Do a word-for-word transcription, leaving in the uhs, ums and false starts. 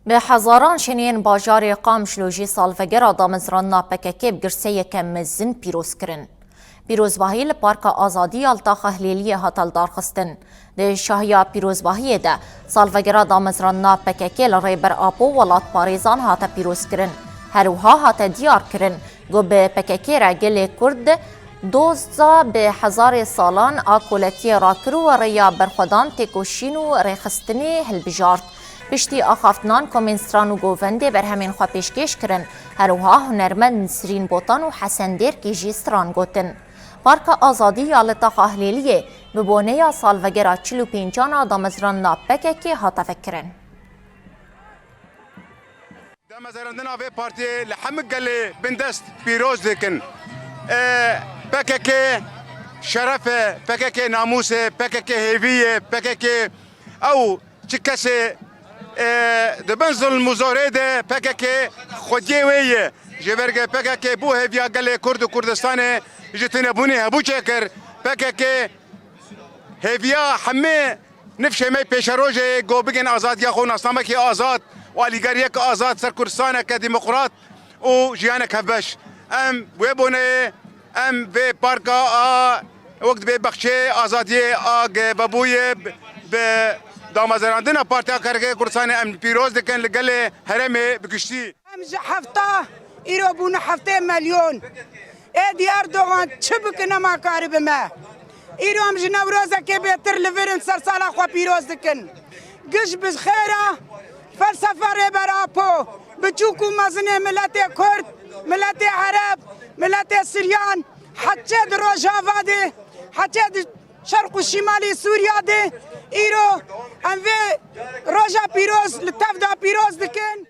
Bi hezaran şêniyên bajarê Qamişlo jî salvegera damezrandina P K K bi girseyeke mezin pîroz kirin. Pîrozbahî li Parka Azadî ya li taxa Hilêliyê hate lidarxistin. Di şahiya pîrozbahiyê de salvegera damezrandina P K K li Rêber Apo welatparêzan hate pîrozkirin. Her wiha hate diyarkirin ku bi P K K re gelê Kurd doza bi hezarê salan a koletiyê rakir û rêya berxwedan, têkoşîn û rêxistinê hilbijart. Piştî axaftinan komên stran û govendê berhemên xwe pêşkêş kirin. Her wiha hunermend Nisrîn Botan û Hesen Dêrkî jî stran gotin. Parka Azadî ya li taxa Hilêliyê bi boneya salvegera çil û pêncan a damezrandina P K K hate vekirin. Damezrandina vê partiyê li hemû gelê bindest pîroz dikin. E, P K K şeref e, P K K namûs e, P K K hêvî ye, P K K ew çi kesê, e, di bin zilm û zorê de P K K xwediyê wê ye. Ji ber ke P K K bû hêviya gelê Kurd û Kurdistanê ji tunebûnê hebû çêkir. P K K hêviya hemê nifşê me pêşerojê ku bigin azadiya xwe, nasnamekî azad û alîgariyek azad ser Kurdistaneke demokrat û jiyanek hevbeş. Em wê boneyê, em vê parka a wek divê bexçê azadiyê a ge vebûye bi, bi damezrandina Partiya Karkerê Kurdistanê em pîroz dikin li gelê herêmê bi giştî. Em ji hefta îro bûne heftê melyon. Êdî Erdogan çi bike nema karî bi me. Îro em ji Newrozekê bêtir li vir in, sersala xwe pîroz dikin. Giş bi xêra felsefa Rêber Apo, biçûk û mezinê miletê Kurd, miletê Ereb, miletê Siryan, heçê di Rojava de, heçê di Şerq û Şimalê Sûriya de, îro em vê roja pîroz li tev de pîroz dikin.